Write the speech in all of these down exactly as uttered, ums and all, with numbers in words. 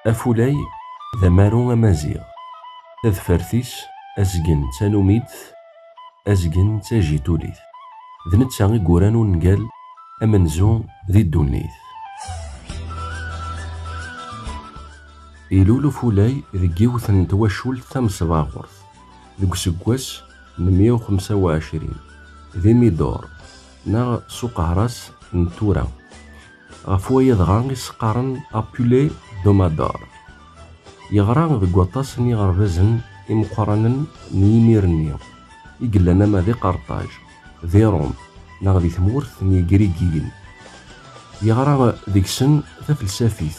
Afulay d amaru amaziɣ. Tadfart-is, azgen d tanumidt, azgen d tajitulit. D netta i yuran ungal amenzu di ddunit. Ilul Ufulay deg yiwet n twacult tamesbaɣurt, deg useggas n meyya u xemsa u ɛecrin, di Midor, neɣ s uqehras n tura. Ɣef waya dɣa i s-qqaren Apulay Domador. Yeɣra deg waṭas n yiɣerbazen imeqqranen n yimir-nni, i yellan ama di Qerṭaj, di Ṛum, neɣ di tmurt n Yigrigiyen. Yeɣra deg-sen tafelsafit,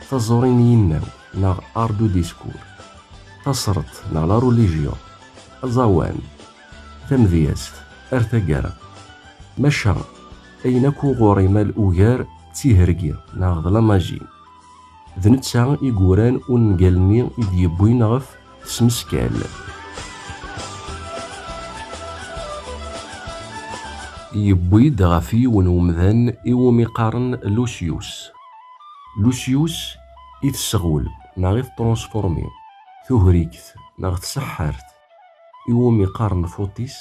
taẓuri n yinaw, neɣ art du discours, tasreḍt, neɣ la religion, aẓawan, tamedyazt, ar taggara. Maca, ayen akk uɣur imal ugar d tihergi, neɣ d la magie. D netta i yuran ungal-nni i d-yewwin ɣef tesmeskal. Yewwi-d ɣef yiwen umdan iwumi qqaren Lucius. Lucius i tesseɣwel, neɣ i tettṛunsfurmi, tuhrikt, neɣ tseḥḥart, iwumi qqaren Futis,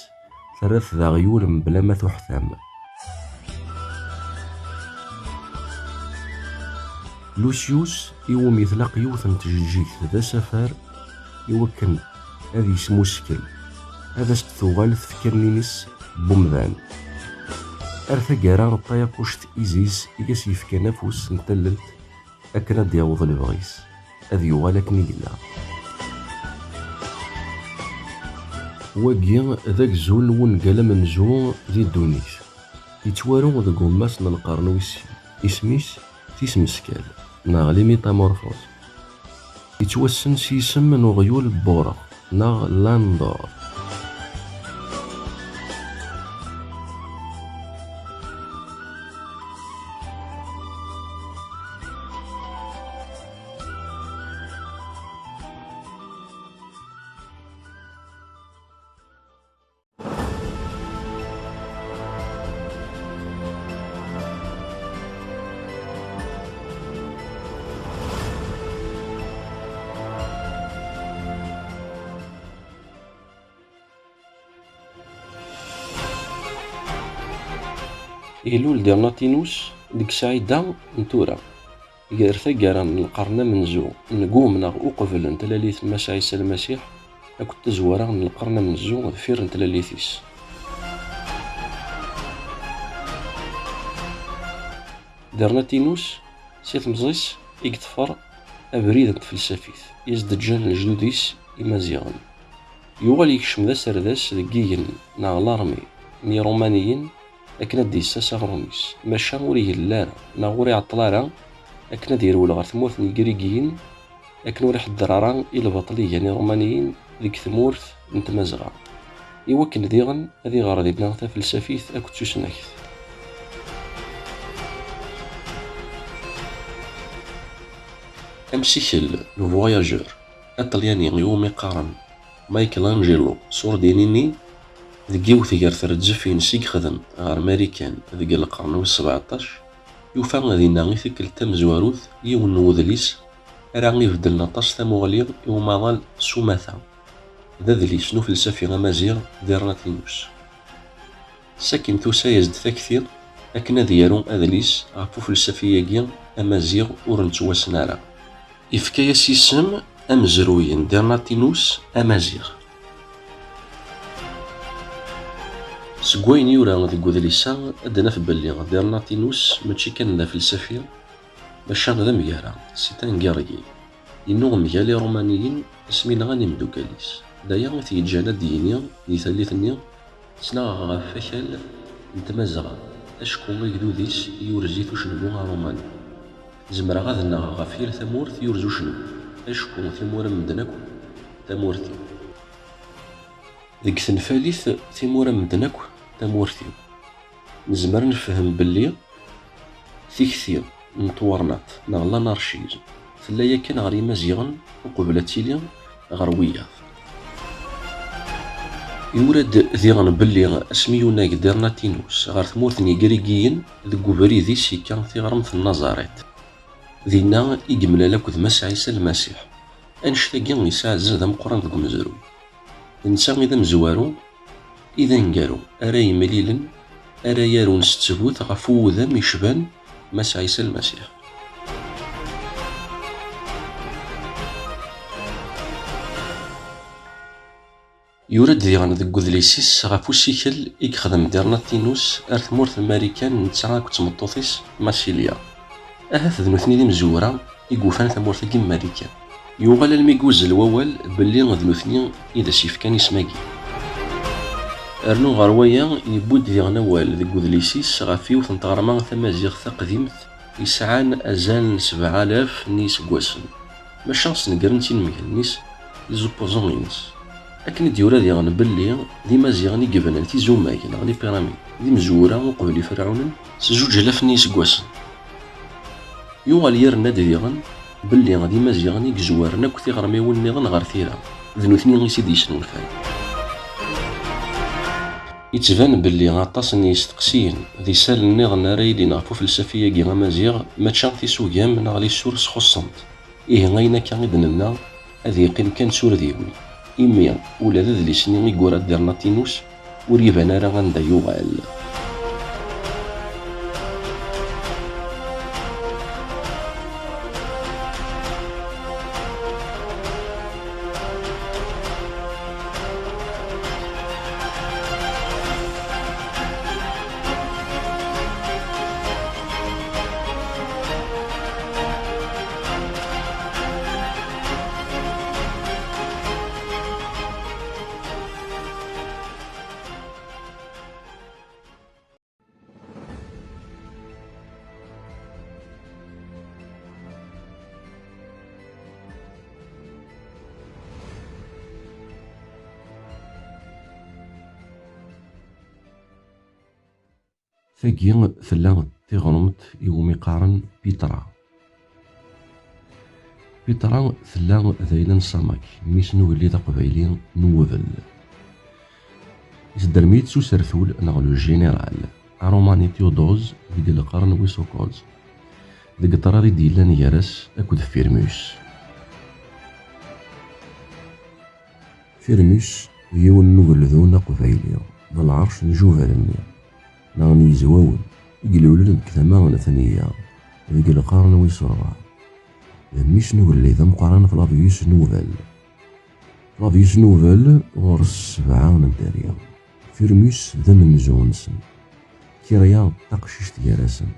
terra-t d aɣyul mebla ma tuḥtam. Lucius, iwumi tlaq yiwet n tjeǧǧigt d asafar, iwakken ad yesmuskel, ad as-d-tuɣal tfekka-nni-ines n umdan. Ar taggara n Tayakuct Isis i as-yefkan afus n tallelt akken ad d-yaweḍ lebɣi-s, ad yuɣal akken i yella. Wagi d agzul n wungal amenzu di ddunit. Yettwaru deg wemmas n lqern wis sin. Isem-is Tismeskal, neɣ Les Métamorphoses. Yettwassen s yisem n uɣyul n wureɣ, neɣ l'Âne d'or. Ilul Dernatinus deg Sɛida n tura, gar taggara n lqern amenzu n Gum neɣ uqbel n tlalit n Mass Ɛisa Lmasiḥ akked tazwara n lqern amenzu deffir n tlalit-is. Dernatinus, si temẓi-s i yeṭṭfer abrid n tfelsafit i as-d-ǧǧan lejdud-is imaziɣen. Yuɣal yekcem d aserdas deg yigen neɣ larmi n Yirumaniyen akken ad d-yessas aɣrum-is, maca ur igelli ara neɣ ur iɛeṭṭel ara akken ad yerwel ɣer tmurt n Yigrigiyen, akken ur iḥedder ara i lbaṭel i gan Irumaniyen deg tmurt n Tmazɣa, iwakken diɣen ad iɣer dinna tafelsafit akked tusnakt. Amsikel, le voyageur, aṭelyani iwumi qqaren Michelangelo Sordinini, deg yiwet gar tredzfin-is i yexdem ɣer Marikan deg lqern wis sebɛeṭṭac, yufa dinna i tikkelt tamezwarut yiwen n wedlis ara ibeddlen aṭas tamuɣli i umaḍal s umata. D adlis n ufelsafi amaziɣ Dernatinus. Sakin tusa-yas-d takti akken ad yaru adlis ɣef ufelsafi-agi amaziɣ ur nettwassen ara. Ifka-yas isem Amezruy n Dernatinus Amaziɣ. Seg wayen yura deg udlis-a, ad d-naf belli Dernatinus mačči kan d afelsafi, maca d amgara, c'est un guerrier. Yennuɣ mgal Irumaniyen asmi nɣan imeddukal-is. D aya i t-yeǧǧan ad d-yini di tallit-nni, ttnaɣeɣ ɣef wakal n Tmazɣa, acku agdud-is yurez-it ucengu arumani. Zemreɣ ad nnaɣeɣ ɣef yal tamurt yurez ucengu, acku timura n medden akk tamurt-iw. Deg tenfalit, timura n medden akk tamurt-iw. Nezmer ad nefhem belli tikti n twernaṭ neɣ l'anarchisme tella yakan ɣer Yimaziɣen uqbel ad tili ɣer wiyaḍ. Yura-d diɣen belli asmi yunag Dernatinus ɣer tmurt n Yigrigiyen, deg ubrid-is yekka tiɣremt n Nazaret. Dinna i yemlal akked Mass Ɛisa Lmasiḥ. Annect-agi yesɛa azal d ameqqran deg umezruy. D netta i d amezwaru, i d aneggaru ara yemlilen, ara yarun s ttbut ɣef uwudam icban Mass Ɛisa Lmasiḥ. Yura-d diɣen deg udlis-is ɣef usikel i yexdem Dernatinus ar tmurt n Marikan, netta akked tmeṭṭut-is Massilia. Ahat d nutni d imezwura i yufan tamurt-agi n Marikan. Yuɣal almi yuzzel wawal belli d nutni i d as-yefkan isem-agi. Rnu ɣer waya, yewwi-d diɣen awal deg udlis-is ɣef yiwet n tɣerma tamaziɣt taqdimt yesɛan azal n sebɛa alaf n yiseggasen, maca snegren-tt inemhalen-is, les opposants-ines. Akken i d-yura diɣen belli d Imaziɣen i yebnan tizumag neɣ les pyramides d imezwura uqbel Iferɛunen s zuǧ alaf n yiseggasen. Yuɣal yerna-d diɣen belli d Imaziɣen i yezwaren akk tiɣermiwin nniḍen ɣer tira, d nutni i s-id-yesnulfan. Yettban belli aṭas n yisteqsiyen d isallen nniḍen ara yilin ɣef ufelsafi-agi amaziɣ, mačči tisugam neɣ les sources xuṣṣent. Ihi ayen akka i d-nenna ad yeqqim kan s urdiwi, imi ula d adlis-nni i yura Dernatinus ur iban ara anda yuɣal. Tagi tella d tiɣremt iwumi qqaren Pitra. Pitra tella d ayla n Samak, mmi-s n ugellid aqbayli n Wudel. Isderm-itt s usertul neɣ le général Aromani Théodose deg lqern wis ukuẓ, deg ṭṭrad i d-yellan gar-as akked Firmus. Firmus d yiwen n ugeldun aqbayli, d lɛerc n Jubal-nni, neɣ n Yizwawen, i ilulen deg tama n At Neyya, deg lqern wis ṛebɛa. D mmi-s n ugellid ameqqran Flavius Newbal. Flavius Newbal ɣur-s sebɛa n dderya. Firmus d amenzu-nsen. Kirya d taqcict gar-asen,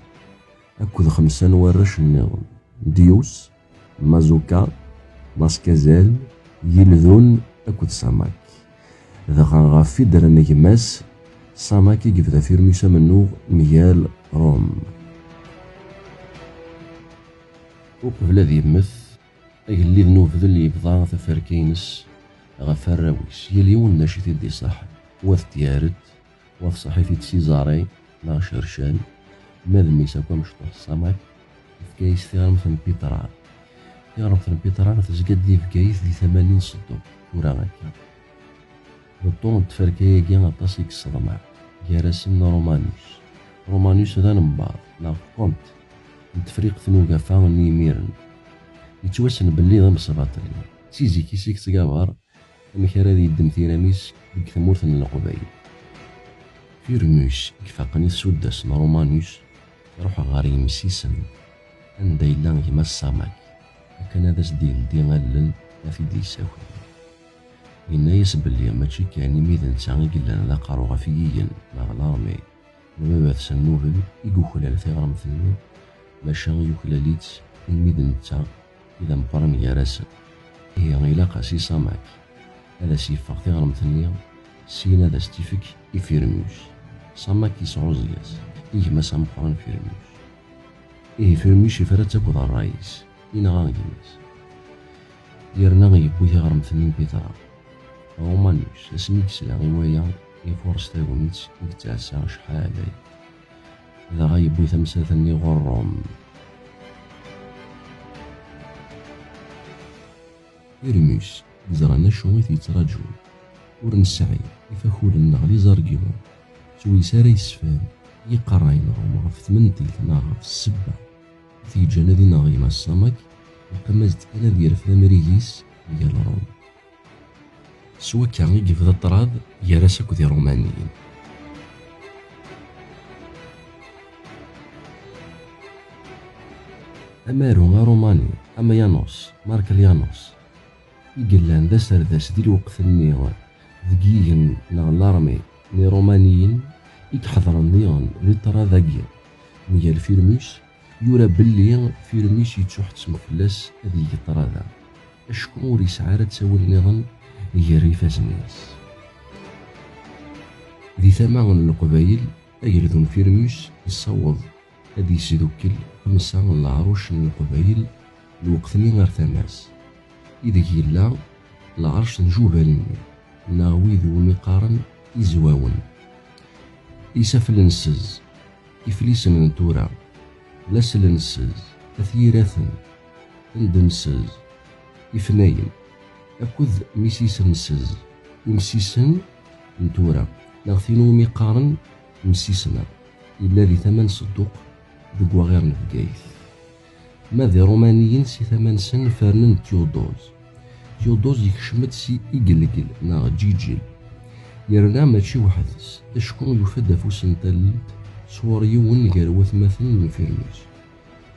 akked xemsa n warrac nniḍen, Dius, Mazuka, Maskazal, Yildun akked Samak. Dɣa ɣef i ddren gma-s, Samak i yebda Firmus amennuɣ mgal Ṛum. Uqbel ad yemmet, agellid n ubdel yebḍa taferka-ines ɣef warraw-is, yal yiwen d acu i t-id-iṣaḥen, wa tettyaret, wa tṣaḥ-it-id s iẓari neɣ acercan, ma d mmi-s akk amecṭuḥ Samak, yefka-yas tiɣremt n Pitran. Tiɣremt n Pitran tezga-d di Bgayet di tama-nni n Ṣedduq, tura akka. Beṭṭu n tferka-agi aṭas i yesseḍmeɛ, gar-asen Romanus. Romanus d anembaḍ, neɣ comte, n Tefriqt n Ugafa n yimiren. Yettwassen belli d amesbaṭli. Si zik-is i yettgabar amek ara d-yeddem tiram-is deg tmurt n Leqbayel. Firmus, i ifaqen i tsuddast n Romanus, iruḥ ɣer yemsisem, anda yella gma-s Samak, akken ad as-d-yeldi allen ad t-id-yessaki. Yenna-yas belli mačči kan imi d netta i yellan d aqerru ɣef yiyigen neɣ l'armée n baba-tsen Nubel i yuklal tiɣremt-nni, maca yuklal-itt imi d netta i d ameqqran gar-asen. Ihi ilaq-as i Samak ad as-yeffeɣ tiɣremt-nni, syin ad as-tt-ifek i Firmus. Samak yesɛuẓẓeg-as i gma-s ameqqran Firmus. Ihi Firmus yefra-tt akked ṛṛay-is, yenɣa gma-s. Yerna yewwi tiɣremt-nni n Pitra. Romanus, asmi yesla i waya, ifuṛes tagnit i yettɛassa acḥal aya. Dɣa yewwi tamsalt-nni ɣur Ṛum. Firmus, yeẓran acu i t-yettraǧun, ur nesɛi ifakulen neɣ les arguments, s wis ara yessefhem i yiqerray n Ṛum ɣef tmentilt neɣ ɣef ssebba t-yeǧǧan ad ineɣ gma-s Samak, yeqqim-as-d kan ad yerfed amrig-is mgal Ṛum. S wakka i yebda ṭṭrad gar-as akked Iṛumaniyen. Amaru aṛumani Amayanos Marklianos, i yellan d aserdas di lweqt-nni deg yigen neɣ larmi n Iṛumaniyen i iḥeḍren diɣen di ṭṭrad-agi mgal Firmus, yura belli Firmus yettuḥettem fell-as ad yeg ṭṭrad-a, acku ur yesɛi ara ttawil nniḍen gar ifassen-is. Di tama n Leqbayel, ageldun Firmus yessaweḍ ad yesdukkel xemsa n leɛruc n Leqbayel n lweqt-nni ar tama-s, ideg yella lɛerc n Jubal-nni, neɣ wid iwumi qqaren Izwawen, Isaflensez, Iflisen n tura, Laslensez, At Yiraten, Tendensez, Ifnayen, akked Misisensez, Imsisen n tura, neɣ tin umi qqaren Msisna, yella di tama n Sedduq deg waɣir n Bgayet. Ma d Iṛumaniyen si tama-nsen fernen Tyudoz. Tyudoz yekcem-d si Igelgel neɣ Ǧiǧil. Yerna mačči weḥd-s, acku yufa-d afus n tallelt sɣur yiwen gar watmaten n Firmus.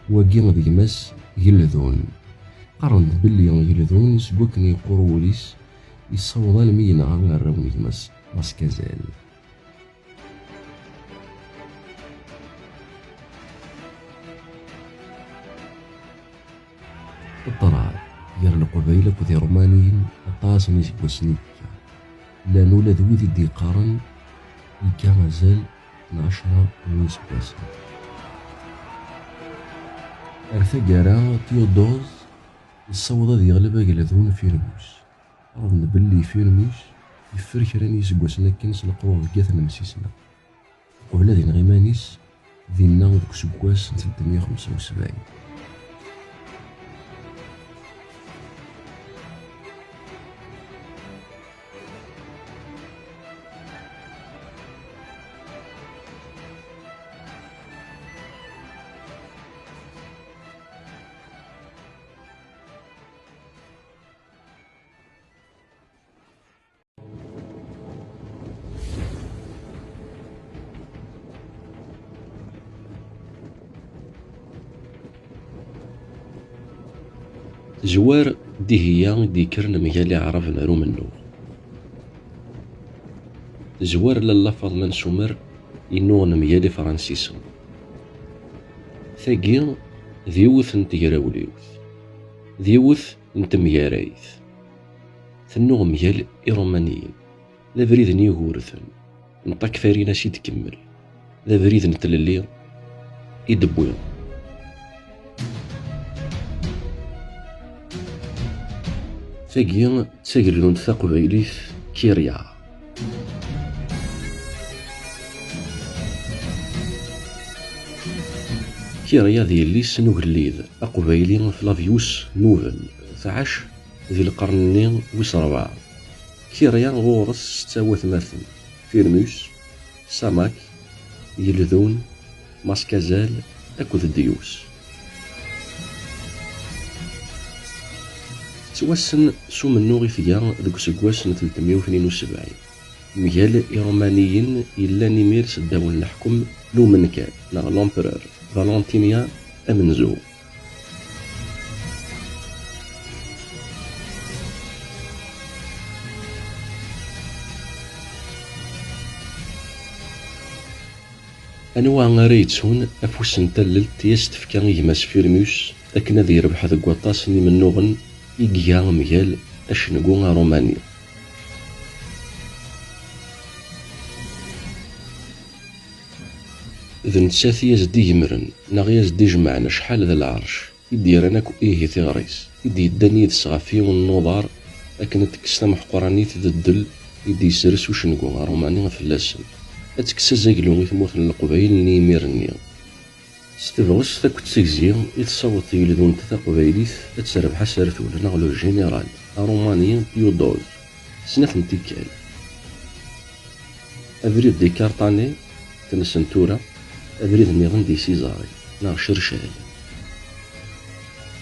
Wagi d gma-s Geldun. Qqaren-d belli Geldun, seg wakken yeqqur wul-is, yessaweḍ almi yenɣa arraw n gma-s Maskazal. Ṭṭrad gar Leqbayel akked Iṛumaniyen aṭas n yiseggasen i yekka. Llan ula d wid i d-yeqqaren yekka azal n ɛecra n yiseggasen. Ar taggara, Tyudoz yessaweḍ ad yeɣleb ageldun Firmus. Qqaren-d belli Firmus yeffer kra n yiseggasen akken s leqrur deg At Nemsisna, uqbel ad ineɣ iman-is dinna deg useggas n tlettmeyya u xemsa u sebɛin. Zwar Dihiyya i d-yekkren mgal Iɛraben ar umennuɣ. Zwar Lalla Faḍma n Sumer yennuɣen mgal Ifransisen. Tagi d yiwet n tegrawliwt, d yiwet n temgarayt. Tennuɣ mgal Iṛumaniyen. D abrid n Yugurten, n Takfarinas i d-tkemmel. D abrid n tlelli i d-tewwi. Tagi d tageldunt taqbaylit, Kirya. Kirya d yelli-s n ugellid aqbayli Flavius Nuben, tɛac di lqern-nni wis ṛebɛa. Kirya ɣur-s setta watmaten, Firmus, Samak, Yeldun, Maskazal akked Diyus. Tettwassen s umennuɣ i tga deg useggas n tlettmeyya u tnin u sebɛin, mgal Iṛumaniyen yellan imir seddaw n leḥkem n umenkar neɣ l'empereur Valentinien amenzu. Anwa ara yettun afus n tallelt i as-tefka i gma-s Firmus akken ad yerbeḥ deg waṭas n yimennuɣen i iga mgal acengu aṛumani? D nettat i as-d-igemren neɣ i as-d-ijemɛen acḥal d lɛerc i d-yerran akk ihi tiɣri-s, i d-yeddan yid-s ɣef yiwen n uḍar akken ad tekkes tameḥqranit d ddel i d-yesres ucengu aṛumani fell-asen, ad tekkes azaglu i tmurt n Leqbayel n yimir-nni. S tebɣest akked tegzi i tessaweḍ tegeldunt taqbaylit ad terbeḥ asertul neɣ le général aṛumani Tiyudoz, snat n tikkal. Abrid d Ikarṭani, tensen tura, abrid nniḍen d Isizari, neɣ Cercal.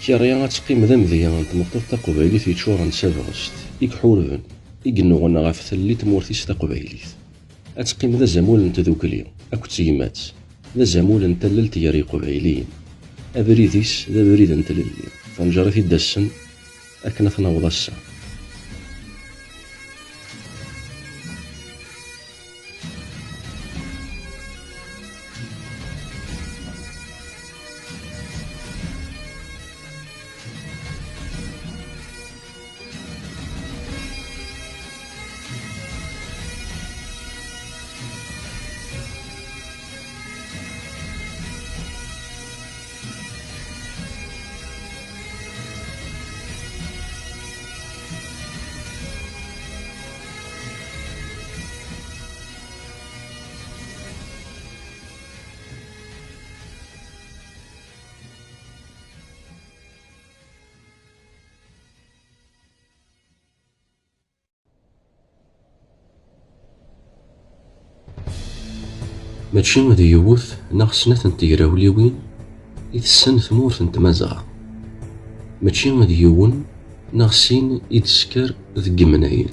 Kerry ad teqqim d amedya n tmeṭṭut taqbaylit yeččuren d tabɣest, i iḥurben, i yennuɣen ɣef tlelli n tmurt-is taqbaylit. Ad teqqim d azamul n tdukli akked tegmat, d azamul n tallelt gar Yiqbayliyen. Abrid-is d abrid n tlelli, taneǧrit i d-assen akken ad t-naweḍ ass-a. Mačči d yiwet neɣ snat n tegrawliwin i tessen tmurt n Tmazɣa. Mačči d yiwen neɣ sin i d-tesker deg yimnayen.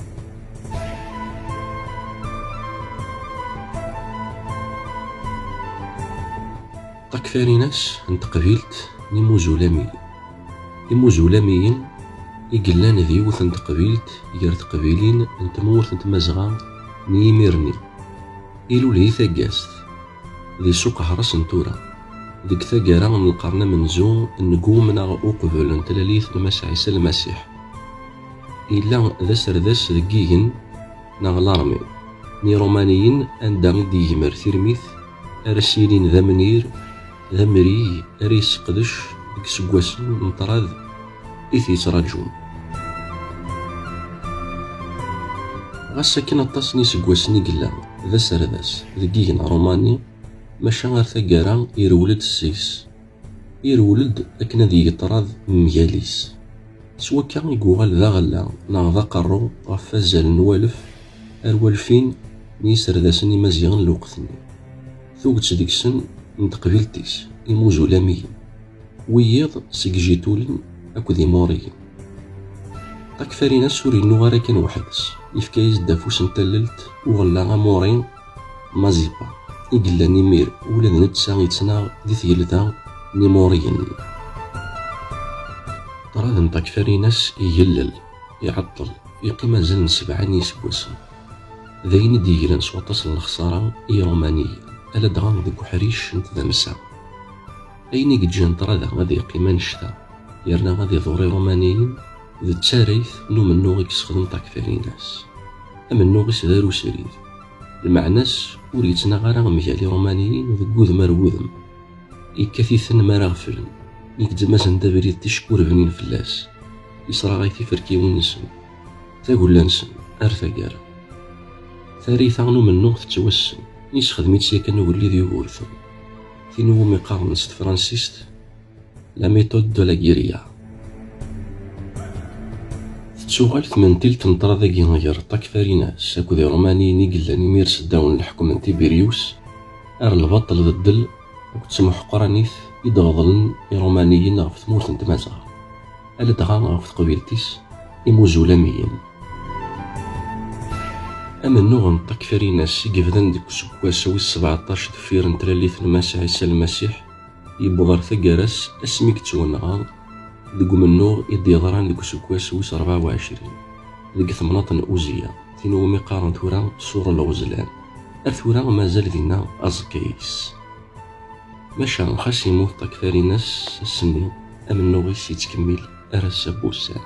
Takfarinas n teqbilt n imuzulamiyen. Imuzulamiyen i yellan d yiwet n teqbilt gar teqbilin n tmurt n Tmazɣa n yimir-nni. Ilul di taggast, di Suq Ḥres n tura, deg taggara n lqern amenzu n Gum neɣ uqbel n tlalit n Mass Ɛisa Lmasiḥ. Yella d aserdas deg yigen neɣ larmi n Irumaniyen, anda i d-yegmer tirmit ara s-yilin d amnir, d amrig ara yesseqdec deg iseggasen n ṭṭrad i t-yettraǧun. Ɣas akken aṭas n yiseggasen i yella d aserdas deg yigen arumani, maca ar taggara irewwel-d ssis. Irewwel-d akken ad yeg ṭṭrad mgal-is. S wakka i yuɣal d aɣella neɣ d aqerru ɣef wazal n walef ar walfin n yiserdasen imaziɣen n lweqt-nni. Tuget deg-sen n teqbilt-is, imuzulamiyen, wiyiḍ seg Jitulen akked Imuriyen. Takfarinas ur yennuɣ ara kan weḥd-s, yefka-yas-d afus n tallelt uɣella amuri Mazipa, i yellan imir ula d netta yettnaɣ di tgelda n Imuriyen. Ṭṭrad n Takfarinas igellel, iɛeṭṭel, yeqqim azal n sebɛa n yiseggasen. D ayen i d-yeglan s waṭas n lexṣara i Irumaniyen, ala dɣa deg uḥric n tdamsa. Ayen i yeǧǧan ṭṭrad-a ad yeqqim annect-a, yerna ad iḍur Irumaniyen, d tarrayt n umennuɣ i yessexdem Takfarinas. Amennuɣ-is d arusrid, lmeɛna-s ur yettnaɣ ara mgal Irumaniyen deg wudem ar wudem. Yekkat-iten mi ara ɣeflen, igezzem-asen-d abrid ticki ur bnin fell-as, yesraɣay tiferkiwin-nsen, tagella-nsen ar taggara. Tarrayt-a n umennuɣ tettwassen, yessexdem-itt yakan ugellid Yugurten, tin iwumi qqaren s tefransist la méthode de la guérilla. Tettuɣal tmentilt n ṭṭrad-agi gar Takfarinas akked Irumaniyen i yellan imir seddaw n leḥkem n Tibirius ar lbaṭel d ddel akked temḥeqranit i d-ɣeḍlen Irumaniyen ɣef tmurt n Tmazɣa, aladɣa ɣef teqbilt-is imuzulamiyen. Amennuɣ n Takfarinas i yebdan deg useggas wis sebɛeṭṭac deffir n tlalit n Mass Ɛisa Lmasiḥ, yewweḍ ar taggara-s asmi i yettwenɣa deg umennuɣ i d-yeḍran deg useggas wis rebɛa u ɛecrin, deg temnaḍt n Uziya, tin iwumi qqaren tura Sur Lɣezlan. Ar tura mazal dinna aẓekka-is. Maca xas yemmut Takfarinas ass-nni, amennuɣ-is yettkemmil ar ass-a n wussan.